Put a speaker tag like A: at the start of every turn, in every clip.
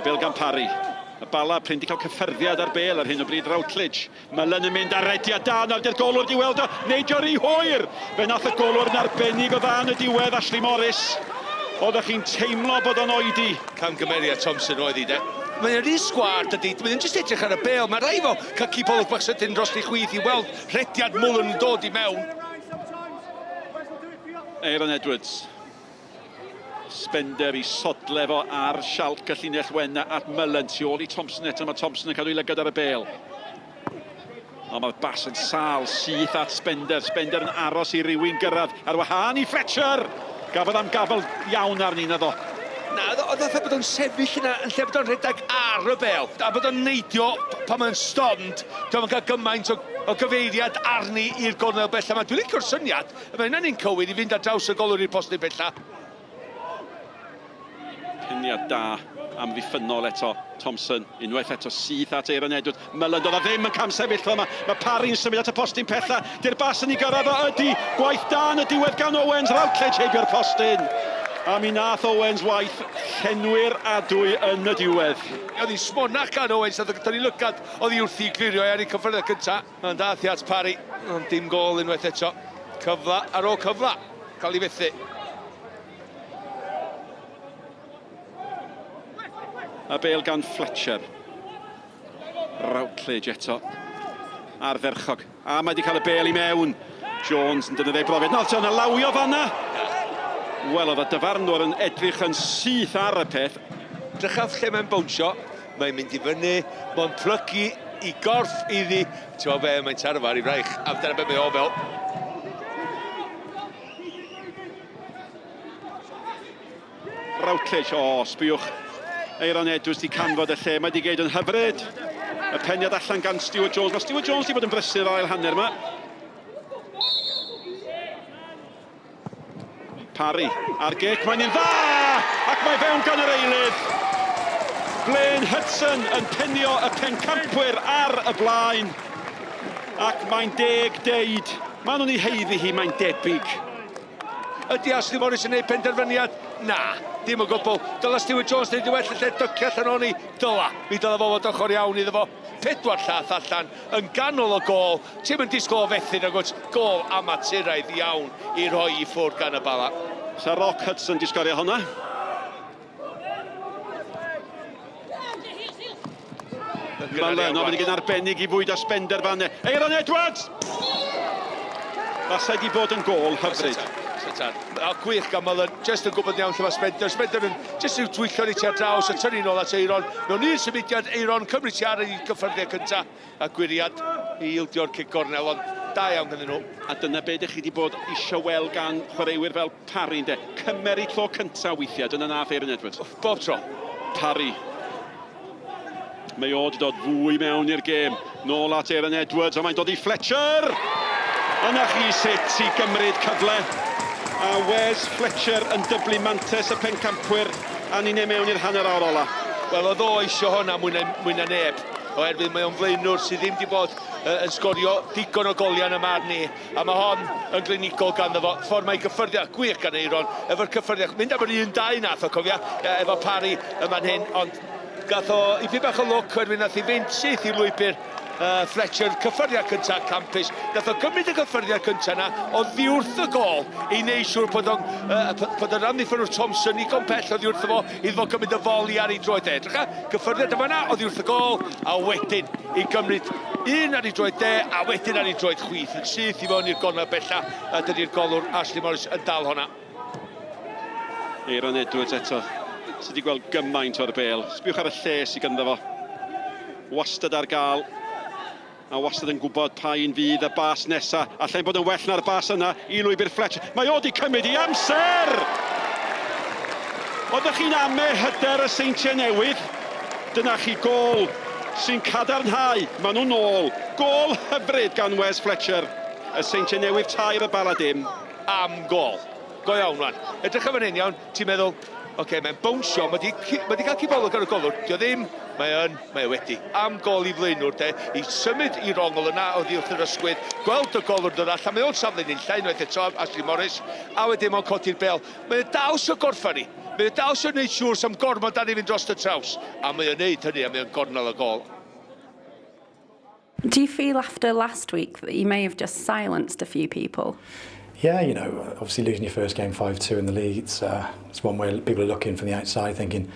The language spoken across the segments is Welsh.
A: Bêl gan Parry. Y Bala prin 'di cael cyffyrddiad ar bêl ar hyn o bryd Routledge. Mullen yn mynd ar rediad da nawr 'di'r golwr 'di weld o. Neidio rhy hwyr! Fe nath y golwr yn arbennig o dda yn y diwedd, Ashley Morris. Oeddech chi'n teimlo bod o'n oedi.
B: Camgymeriad Thompson oedd hi de. Mae'n rhy sgwâr dydy, mae o'n jyst edrych ar y bêl, mae rhaid fo cael cipolwg bach sydyn dros ei chwith i weld rhediad Mullen yn dod i mewn.
A: Aaron Edwards. Spender i sodle fo ar sialc y llinell wen at Mullen tu ôl i Thompson eto. Mae Thompson yn cadw ei lygad ar y bêl. Ond mae'r bas yn sâl syth at Spender. Spender yn aros i rywun gyrraedd ar wahân i Fletcher. Gafodd am gafel iawn arni, naddo.
B: Na, oedd fatha bod o'n sefyll yna yn lle bod o'n rhedeg ar y bêl. A bod o'n neidio pan mae'n stond. Dwi'n cael gymaint o, o gyfeiriad arni i'r gornel bella. Yma. Dwi'n licio'r syniad. Mae hynna'n un cywir i fynd ar draws y golwr i'r postyn pella.
A: Peniad da amddiffynnol eto. Thompson unwaith eto syth at Aaron Edwards. Mullen doedd o ddim yn camsefyll fel yma. Mae Parry'n symud at y postyn pella. Di'r bas yn ei gyrraedd o ydy. Gwaith da yn y diwedd gan Owens. Routledge heibio'r postyn. A mi nath Owens waith llenwi'r adwy yn y diwedd.
B: Oedd hi'n smonach gan Owens, nath o gyda ni lygad oddi wrthi i glirio e ar ei cyffyrddiad cynta. Mae'n dath i at Parry, ond dim gôl unwaith eto. Cyfle ar ôl cyfle, cael ei fethu.
A: A bêl gan Fletcher. Routledge eto. Ardderchog. A mae wedi cael y bêl i mewn. Jones yn defnyddio ei brofiad. Nawr, yna lawio fanna. Wel, oedd y dyfarnwr yn edrych yn syth ar y peth.
B: Drychaf lle mae'n bownsio. Mae'n mynd i fyny, mae'n plygu i gorff iddi. Ti'n gwybod be, mae'n taro fo ar ei fraich, a dyna be mae o fel.
A: Routledge, o, oh, sbiwch. Eiron Edwards di canfod y lle, mae di geid yn hyfryd. Y peniad allan gan Stuart Jones. Mae Stuart Jones di bod yn brysur yr ail hanner yma. Parry ar gic, mae'n un dda! Ac mae fewn gan yr eilydd. Blaine Hudson yn penio y pencampwyr ar y blaen. Ac mae'n deg deud, maen nhw'n ei haeddu hi, mae'n debyg.
B: Ydy Ashley Morris yn gwneud penderfyniad? Na, dim o gwbl. Dyla Stuart Jones wneud i well yn lle dycio allan o'n i. Dyla. Mi dyla fo fod ochr iawn iddo fo. Pedwar llath allan yn ganol y gôl. Ti'm yn disgwyl o fethu nagwt? Gôl amaturaidd iawn i rhoi i ffwrdd gan y Bala.
A: Sa Rock Hudson di sgorio hwnna. Mullen, ond mynd arbennig i fwyd a Spender fan e. Aaron Edwards! Fasai di bod yn gôl hyfryd.
B: A gwych gan Mullen, jyst yn gwybod iawn lle mae Spender. Spender yn jyst i'w twyllo ni tu ar draws a tynnu nôl at Aaron. Mewn un symudiad, Aaron cymryd tu ar ei gyffyrddiad cyntaf. A gwyriad i ildio'r cic gornel, ond da iawn ganddyn nhw.
A: A dyna be dych chi wedi bod eisiau weld gan chwaraewyr fel Parry, ynde? Cymer eu tro cyntaf weithiau, dyna nath Aaron Edwards.
B: Bob tro.
A: Parry. Mae o wedi dod fwy mewn i'r gêm. Nôl at Aaron Edwards, a mae'n dod i Fletcher! Yna chi sut i gymryd cyfle. A Wes Fletcher yn dyblu mantes y pencampwyr, a ni'n ei mewn i'r hanner awr ola.
B: Wel, oedd o eisiau hwnna mwy na, mwy na neb, oherwydd mae o'n flaenwr sydd ddim wedi bod yn sgorio digon o goliau yn y marn i, a mae hon yn glinigol ganddo fo. Ffordd mae'n gyffyrddiad gwych gan Eiron, efo'r cyffyrddiad, mynd am yr un dau nath o, cofia, efo Parry yn fan hyn, ond gath o ipyn bach o lwc oherwydd nath i fynd syth i lwybr Fletcher, cyffyrddiad cyntaf campus. Nath o gymryd y cyffyrddiad cyntaf yna oddi wrth y gôl i wneud siŵr bod o'n bod yr amddiffynnwr Thompson igon pell oddi wrtho fo iddo fo gymryd y foli ar ei droed e. Edrycha, cyffyrddiad yma yna oddi wrth y gôl a wedyn i gymryd un ar ei droed de a wedyn ar ei droed chwith yn syth i fewn i'r gornel bella a dydy'r golwr Ashley Morris yn dal honna.
A: Aaron Edwards eto, sydd wedi gweld gymaint o'r bêl. Sbiwch ar y lle sydd ganddo fo. Wastad ar gael, a wastad yn gwybod pa un fydd y bas nesa. Allai'n bod yn well na'r bas yna i lwybr Fletcher. Mae o wedi cymryd i amser! Oeddech chi'n ame hyder y Seintiau Newydd? Dyna chi gôl sy'n cadarnhau, maen nhw'n ôl. Gôl hyfryd gan Wes Fletcher. Y Seintiau Newydd tair, y Bala dim.
B: Am gôl. Go iawn rwan. Edrych ar fan hyn iawn, ti'n meddwl, oce, okay, mae'n bownsio, mae di, mae di cael cipolwg ar y golwr, dio ddim, mae yn, mae o wedi. Am gôl i flaenwr de, i symud i rongl yna oddi wrth yr ysgwydd, gweld y golwr dod allan, mae o'n safle nunlla unwaith eto, Ashley Morris, a wedyn mae'n codi'r bêl. Mae o dal isio gorffan hi. Mae o dal eisiau gwneud siŵr sam gormod arni fynd dros y traws. A mae o'n neud hynny a mae o'n gornel y gol.
C: Do you feel after last week that you may have just silenced a few people?
D: Yeah, obviously losing your first game 5-2 in the league, it's one where people are looking from the outside thinking,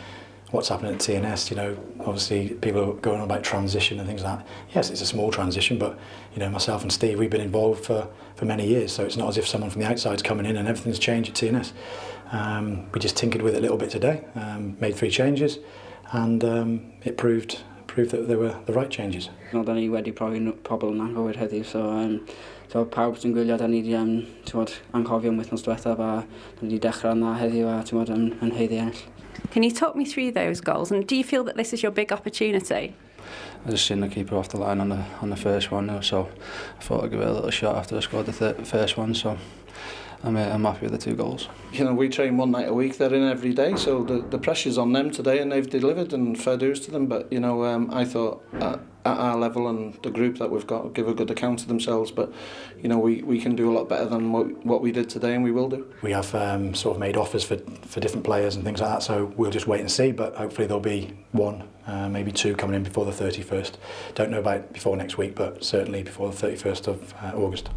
D: what's happening at TNS? Obviously people are going on about transition and things like that. Yes, it's a small transition, but myself and Steve, we've been involved for many years, so it's not as if someone from the outside's coming in and everything's changed at TNS. We just tinkered with it a little bit today, made 3 changes, and it proved that they were the right changes.
E: No, da ni wedi profi pobl yn anghywir heddiw, so pawb sy'n gwylio, da ni wedi anghofio am wythnos diwethaf a da ni wedi dechrau yna heddiw a yn haeddu ennill.
C: Can you talk me through those goals, and do you feel that this is your big opportunity?
F: I just seen the keeper off the line on the first one, so I thought I'd give it a little shot after I scored the first one. So I'm happy with the 2 goals.
G: We train one night a week, they're in every day, so the pressure's on them today, and they've delivered, and fair dues to them. But I thought at our level and the group that we've got give a good account of themselves, but we can do a lot better than what we did today, and we will do.
D: We have sort of made offers for different players and things like that, so we'll just wait and see, but hopefully there'll be 1, maybe 2 coming in before the 31st. Don't know about before next week, but certainly before the 31st of August.